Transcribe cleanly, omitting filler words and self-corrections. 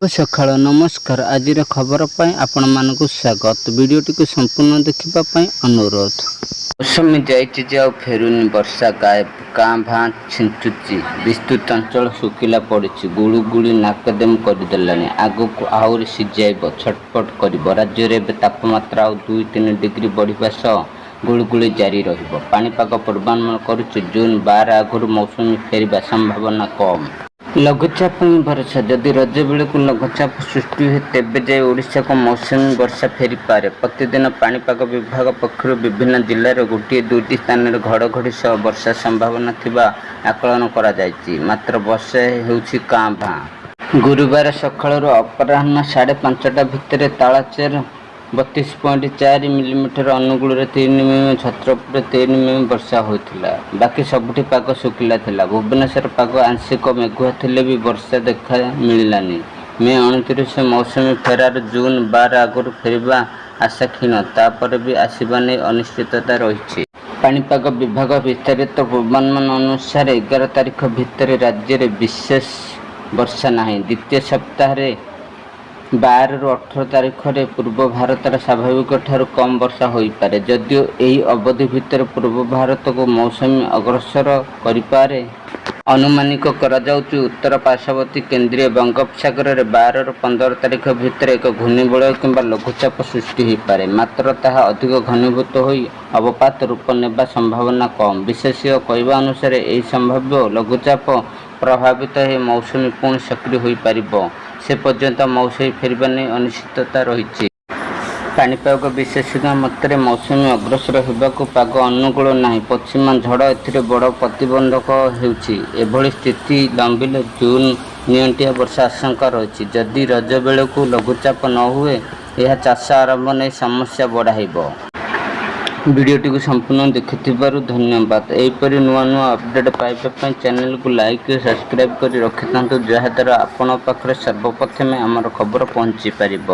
ସକାଳ ନମସ୍କାର। ଆଜିର ଖବର ପାଇଁ ଆପଣମାନଙ୍କୁ ସ୍ୱାଗତ। ଭିଡ଼ିଓଟିକୁ ସମ୍ପୂର୍ଣ୍ଣ ଦେଖିବା ପାଇଁ ଅନୁରୋଧ। ମୌସୁମୀ ଯାଇଛି ଯେ ଆଉ ଫେରୁନି। ବର୍ଷା ଗାଏବ। କାଁ ଭାଁ ଛିଞ୍ଚୁଛି। ବିସ୍ତୃତ ଅଞ୍ଚଳ ଶୁଖିଲା ପଡ଼ିଛି। ଗୁଳୁଗୁଳି ନାକେଦମ କରିଦେଲାଣି। ଆଗକୁ ଆହୁରି ସିଝାଇବ, ଛଟପଟ କରିବ। ରାଜ୍ୟରେ ଏବେ ତାପମାତ୍ରା ଆଉ 2-3 ଡିଗ୍ରୀ ବଢ଼ିବା ସହ ଗୁଳୁଗୁଳି ଜାରି ରହିବ। ପାଣିପାଗ ପୂର୍ବାନୁମାନ କରୁଛି, ଜୁନ୍ 12 ଆଗରୁ ମୌସୁମୀ ଫେରିବା ସମ୍ଭାବନା କମ୍। ଲଘୁଚାପ ହିଁ ଭରସା। ଯଦି ରଜ ବେଳକୁ ଲଘୁଚାପ ସୃଷ୍ଟି ହୁଏ, ତେବେ ଯାଇ ଓଡ଼ିଶାକୁ ମୌସୁମୀ ବର୍ଷା ଫେରିପାରେ। ପ୍ରତିଦିନ ପାଣିପାଗ ବିଭାଗ ପକ୍ଷରୁ ବିଭିନ୍ନ ଜିଲ୍ଲାର ଗୋଟିଏ ଦୁଇଟି ସ୍ଥାନରେ ଘଡ଼ଘଡ଼ି ସହ ବର୍ଷା ସମ୍ଭାବନା ଥିବା ଆକଳନ କରାଯାଇଛି। ମାତ୍ର ବର୍ଷା ହେଉଛି କାଁ ଭାଁ। ଗୁରୁବାର ସକାଳରୁ ଅପରାହ୍ନ 5:30 ଭିତରେ ତାଳଚେରରେ 32.4 ମିଲିମିଟର, ଅନୁଗୁଳରେ 3 ମିମି, ଛତ୍ରପୁରରେ 3 ମିମି ବର୍ଷା ହୋଇଥିଲା। ବାକି ସବୁଠି ପାଗ ଶୁଖିଲା ଥିଲା। ଭୁବନେଶ୍ୱର ପାଗ ଆଂଶିକ ମେଘୁଆ ଥିଲେ ବି ବର୍ଷା ଦେଖା ମିଳିଲାନି। ମେ 29 ମୌସୁମୀ ଫେରାର। ଜୁନ୍ 12 ଆଗରୁ ଫେରିବା ଆଶା କ୍ଷୀଣ। ତା ପରେ ବି ଆସିବା ନେଇ ଅନିଶ୍ଚିତତା ରହିଛି। ପାଣିପାଗ ବିଭାଗ ବିସ୍ତାରିତ ପୂର୍ବାନୁମାନ ଅନୁସାରେ 11 ତାରିଖ ଭିତରେ ରାଜ୍ୟରେ ବିଶେଷ ବର୍ଷା ନାହିଁ। ଦ୍ୱିତୀୟ ସପ୍ତାହରେ 12ରୁ 18 ତାରିଖରେ ପୂର୍ବ ଭାରତରେ ସ୍ୱାଭାବିକଠାରୁ କମ୍ ବର୍ଷା ହୋଇପାରେ। ଯଦିଓ ଏହି ଅବଧି ଭିତରେ ପୂର୍ବ ଭାରତକୁ ମୌସୁମୀ ଅଗ୍ରସର କରିପାରେ। ଅନୁମାନିକ କରାଯାଉଛି, ଉତ୍ତର ପାର୍ଶ୍ୱବର୍ତ୍ତୀ କେନ୍ଦ୍ରୀୟ ବଙ୍ଗୋପସାଗରରେ 12ରୁ 15 ତାରିଖ ଭିତରେ ଏକ ଘୂର୍ଣ୍ଣିବଳୟ କିମ୍ବା ଲଘୁଚାପ ସୃଷ୍ଟି ହୋଇପାରେ। ମାତ୍ର ତାହା ଅଧିକ ଘନୀଭୂତ ହୋଇ ଅବପାତ ରୂପ ନେବା ସମ୍ଭାବନା କମ୍। ବିଶେଷଜ୍ଞ କହିବା ଅନୁସାରେ, ଏହି ସମ୍ଭାବ୍ୟ ଲଘୁଚାପ ପ୍ରଭାବିତ ହୋଇ ମୌସୁମୀ ପୁଣି ସକ୍ରିୟ ହୋଇପାରିବ। ସେ ପର୍ଯ୍ୟନ୍ତ ମୌସୁମୀ ଫେରିବା ନେଇ ଅନିଶ୍ଚିତତା ରହିଛି। ପାଣିପାଗ ବିଶେଷଜ୍ଞଙ୍କ ମତରେ ମୌସୁମୀ ଅଗ୍ରସର ହେବାକୁ ପାଗ ଅନୁକୂଳ ନାହିଁ। ପଶ୍ଚିମା ଝଡ଼ ଏଥିରେ ବଡ଼ ପ୍ରତିବନ୍ଧକ ହେଉଛି। ଏଭଳି ସ୍ଥିତି ଲମ୍ବିଲେ ଜୁନ୍ ନିଅଣ୍ଟିଆ ବର୍ଷା ଆଶଙ୍କା ରହିଛି। ଯଦି ରଜ ବେଳକୁ ଲଘୁଚାପ ନ ହୁଏ, ଏହା ଚାଷ ଆରମ୍ଭ ନେଇ ସମସ୍ୟା ବଢ଼ାଇବ। ଭିଡ଼ିଓଟିକୁ ସମ୍ପୂର୍ଣ୍ଣ ଦେଖିଥିବାରୁ ଧନ୍ୟବାଦ। ଏହିପରି ନୂଆ ନୂଆ ଅପଡ଼େଟ୍ ପାଇବା ପାଇଁ ଚ୍ୟାନେଲକୁ ଲାଇକ୍ ଓ ସବସ୍କ୍ରାଇବ୍ କରି ରଖିଥାନ୍ତୁ, ଯାହାଦ୍ୱାରା ଆପଣଙ୍କ ପାଖରେ ସର୍ବପ୍ରଥମେ ଆମର ଖବର ପହଞ୍ଚିପାରିବ।